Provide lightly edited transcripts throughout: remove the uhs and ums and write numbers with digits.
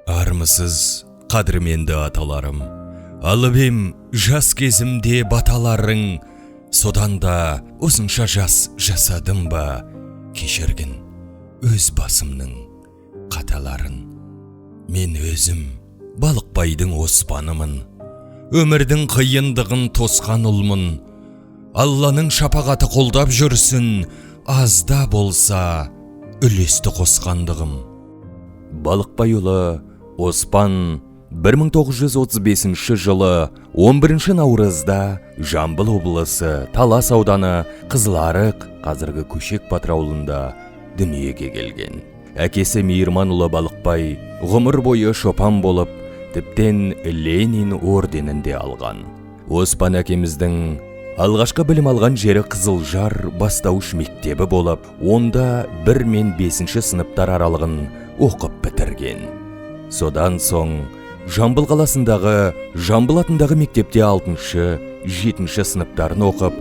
Армысыз, қадірменді аталарым! Алып ем жас кезімде баталарың, содан да осынша жас жасадым ба, кешіргін өз басымның қаталарын. Мен өзім Балықбайдың Оспанымын, өмірдің қиындығын тосқан ұлмын. Алланың шапағаты қолдап жүрсін, азда болса үлесті қосқандығым. Балықбайұлы Оспан 1935 жылы 11 наурызда Жамбыл облысы Талас ауданы Қызыларық, қазіргі Көшек батыр ауылында дүниеге келген. Әкесі Мейірманұлы Балықбай ғұмыр бойы шопан болып, тіптен Ленин орденін де алған. Оспан әкеміздің алғашқы білім алған жері Қызылжар бастауыш мектебі болып, онда 1 мен 5 сыныптар аралығын оқып бітірген. Содан соң Жамбыл қаласындағы Жамбыл атындағы мектепте 6-шы, 7 сыныптарын оқып,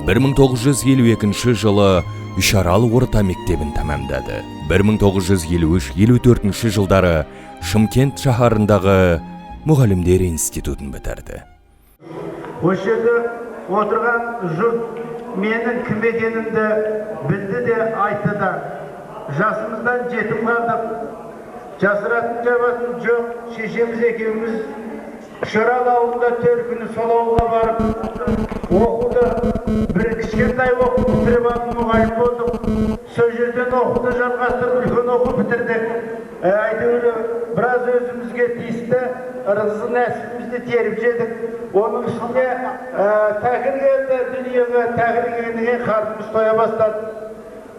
1952 жылы Үшарал орта мектебін тәмамдады. 1953-54 жылдары Шымкент шаһарындағы мұғалімдер институтын бітірді. Осы жерде отырған жұрт менің кім екенімді білді де, айтты да. Жасымыздан жетім қалдық. Жасыратын жабатын жоқ, шешеміз екеуміз Үшарал ауылында, төркіні сол ауылға барып оқуды бір кішкентай оқу бітіріп алып, мұғалім болдық. Сол жерден оқуды жалғастырып, үлкен оқу бітірдік. Әйтеуір біраз өзімізге тиісті ырзы нәсібімізді теріп жедік. Оның үстіне Тәкір келді дүниеге. Тәкір келгеннен кейін қарнымыз тоя бастады.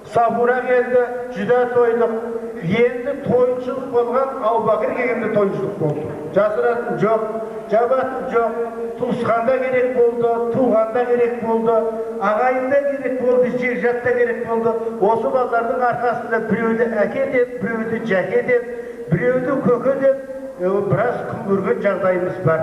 Сафура келді, жүдә тойдық. Енді тойыншылық болған Аубакыр келгенде тойыншылық болды. Жасыратын жоқ, жабатын жоқ, туысқан да керек болды, туған да керек болды, ағайын да керек болды, жекжат та керек болды. Осы балалардың арқасында біреуді әке деп, біреуді жәке деп, біреуді көке деп біраз күн көрген жағдайымыз бар.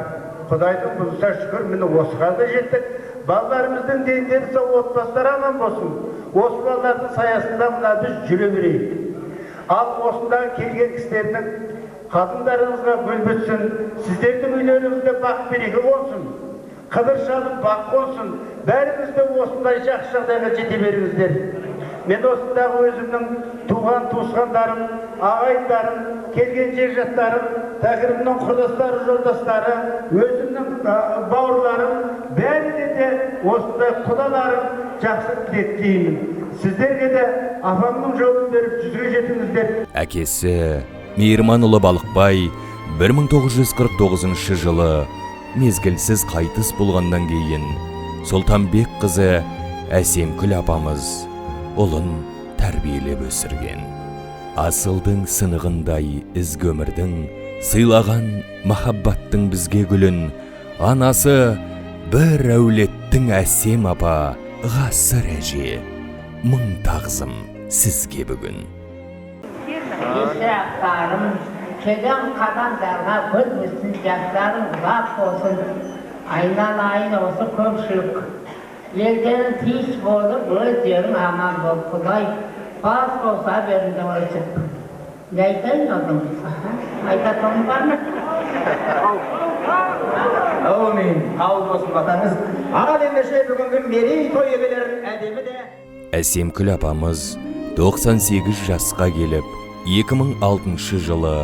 Құдайдың бұйырса, шүкір, міне, осыған да жеттік. Балаларымыздың дендері сау, отбасылары аман болсын. Осы балалардың саясында мына біз жүре берейік. Ал осындағы келген кісілердің қадымдарыңызға гүл бітсін, сіздердің үйлеріңізде бақ береке қонсын, қыдыр шалып бақ қонсын, бәріңіз де осындай жақсы жағдайға жете беріңіздер. Мен осындағы өзімнің туған туысқандарым, ағайындарым, келген жекжаттарым, Тәкірімнің құрдастары, жолдастары, өзімнің бауырларым, бәріне де осындай құдаларым, жақсы тілек тілеймін. Сіздерге де апамның жолын беріп, 100-ге жетіңіздер. Әкесі Мейірманұлы Балықбай 1949 жылы мезгілсіз қайтыс болғаннан кейін Сұлтанбек қызы Әсемкүл апамыз ұлын тәрбиелеп өсірген. Асылдың сынығындай ізгі өмірдің сыйлаған махаббаттың бізге гүлін анасы бір әулеттің Әсем апа, ғасыр әже, мың тағзым сізге бүгін. Шырақтарым, келген қадамдарға гүл бітсін, жастарың ұзақ болсын. Айналайын, осы көпшілік елдерің тиіс болып, өздерің аман болып, Құдай бас қоса беріңдер өсіп. Не айтайын одан? Айтатыным бар ма? Әумин, қабыл болсын батаңыз. Ал ендеше, бүгінгі мерейтой иелерін әдемі де Әсемкүл апамыз 98 жасқа келіп, 2006 жылы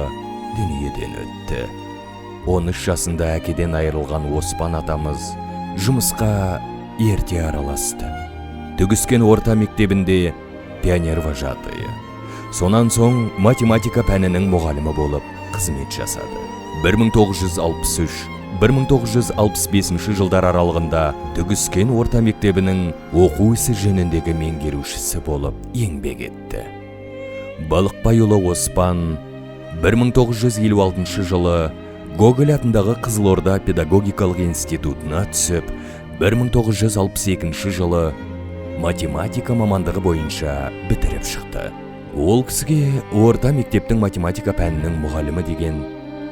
дүниеден өтті. 13 жасында әкеден айырылған Оспан атамыз жұмысқа ерте араласты. Түгіскен орта мектебінде пионер вожатыйы. Сонан соң математика пәнінің мұғалімі болып қызмет жасады. 1963-1965 жылдар аралығында Түгіскен орта мектебінің оқу ісі жөніндегі меңгерушісі болып еңбек етті. Балықбайұлы Оспан 1956 жылы Гоголь атындағы Қызылорда педагогикалық институтына түсіп, 1962 жылы математика мамандығы бойынша бітіріп шықты. Ол кісіге орта мектептің математика пәнінің мұғалімі деген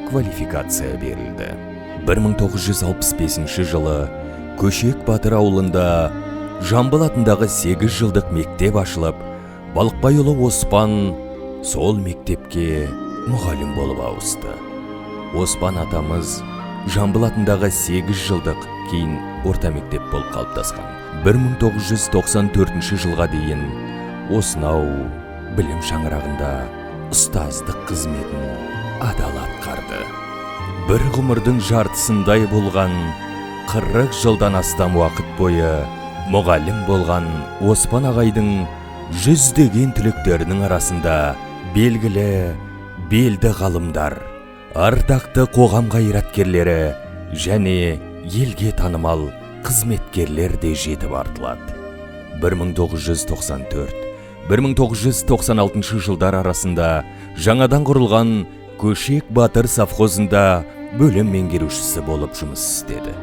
квалификация берілді. 1965 жылы Көшек батыр ауылында Жамбыл атындағы 8 жылдық мектеп ашылып, Балықбайұлы Оспан сол мектепке мұғалім болып ауысты. Оспан атамыз Жамбыл атындағы 8 жылдық кейін орта мектеп болып қалыптасқан. 1994 жылға дейін осынау білім шаңырағында ұстаздық қызметін адал атқарды. Бір ғұмырдың жартысындай болған 40 жылдан астам уақыт бойы мұғалім болған Оспан ағайдың жүздеген түлектерінің арасында белгілі белді ғалымдар, ардақты қоғам қайраткерлері және елге танымал қызметкерлер де жетіп артылады. 1994-1996 жылдар арасында жаңадан құрылған Көшек Батыр совхозында бөлім меңгерушісі болып жұмыс істеді.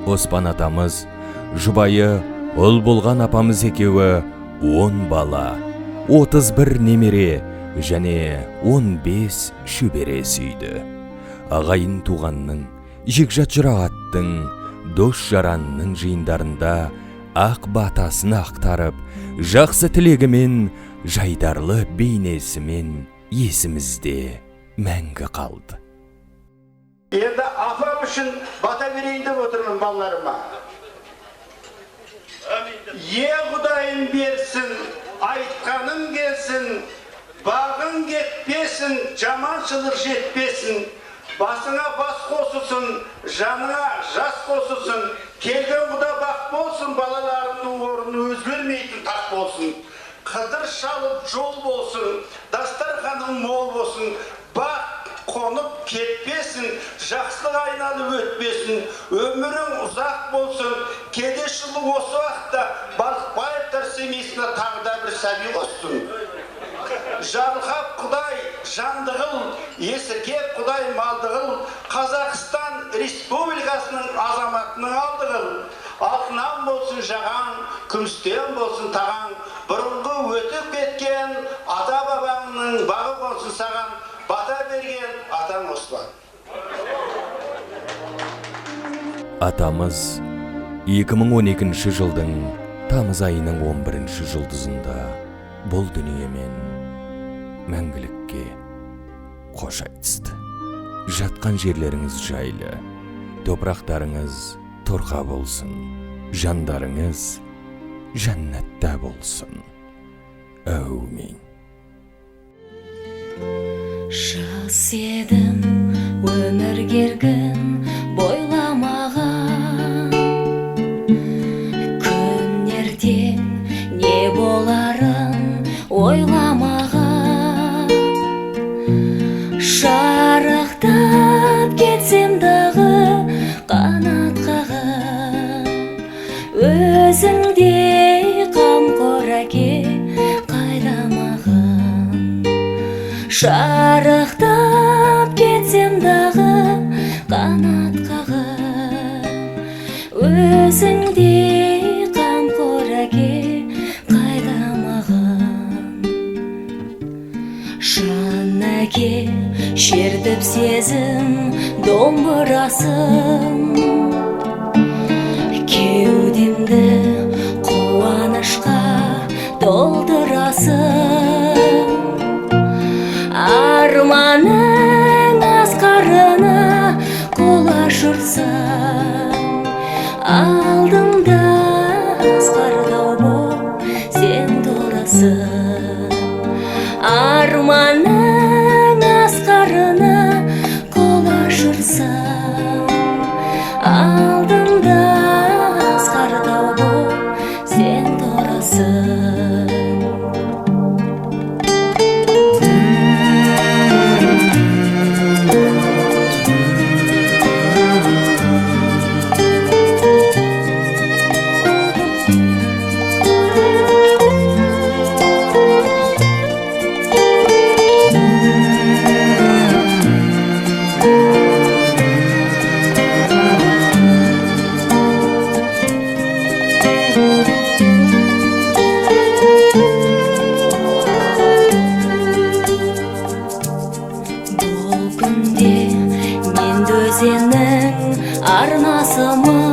Оспан атамыз, жұбайы ұл болған апамыз екеуі 10 бала, 31 немере және 15 шөбере сүйді. Ағайын туғанның, жекжат жұрағаттың, дос жаранның жиындарында ақ батасын ақтарып, жақсы тілегімен, жайдарлы бейнесімен есімізде мәңгі қалды. Енді апам үшін бата берейін деп отырмын балаларыма. Е Құдайым берсін, айтқаным келсін, бағың кетпесін, жаманшылық жетпесін, басыңа бас қосылсын, жаныңа жас қосылсын, келген құда бақ болсын, балаларының орны өзгермейтін тақ болсын, қыдыр шалып жол болсын, дастарханың мол болсын, бақ қонып кетпесін, жақсылық айналып өтпесін, өмірің ұзақ болсын. Келесі жылы осы уақытта Балықбаевтар семейсіне тағы да бір сәби қоссын. Жарылқап Құдай жанды қыл, есіркеп Құдай малды қыл, Қазақстан Республикасының азаматының алды қыл. Алтыннан болсын жағаң, күмістен болсын тағаң, бұрынғы өтіп кеткен ата-бабаңның бағы қонсын саған, бата берген атаң Оспан. Атамыз 2012 жылдың тамыз айының 11 жұлдызында бұл дүниемен мәңгілікке қош айтысты. Жатқан жерлеріңіз жайлы, топырақтарыңыз торқа болсын, жандарыңыз жәннатта болсын. Әумин. Жас едім, өмір еркін бойламаған, күн ертең не боларын ойламаған. Шарықтап кетсем дағы қанат қағып, өзіңдей қамқор әке қайда маған. Шарықтап кетсем дағы қанат қағып, өзіңдей қамқор әке қайда маған. Жан әке шертіп сезім домбырасын, кеудемді қуанышқа толтырасың. Арманың асқарына құлаш ұрсаң, алдымда асқар тау боп сен тұрасың. Арманың асқарына құлаш ұрсаң, алдымда асқар тау боп сен тұрасың. Бұл күнде мен өзеннің арнасымын.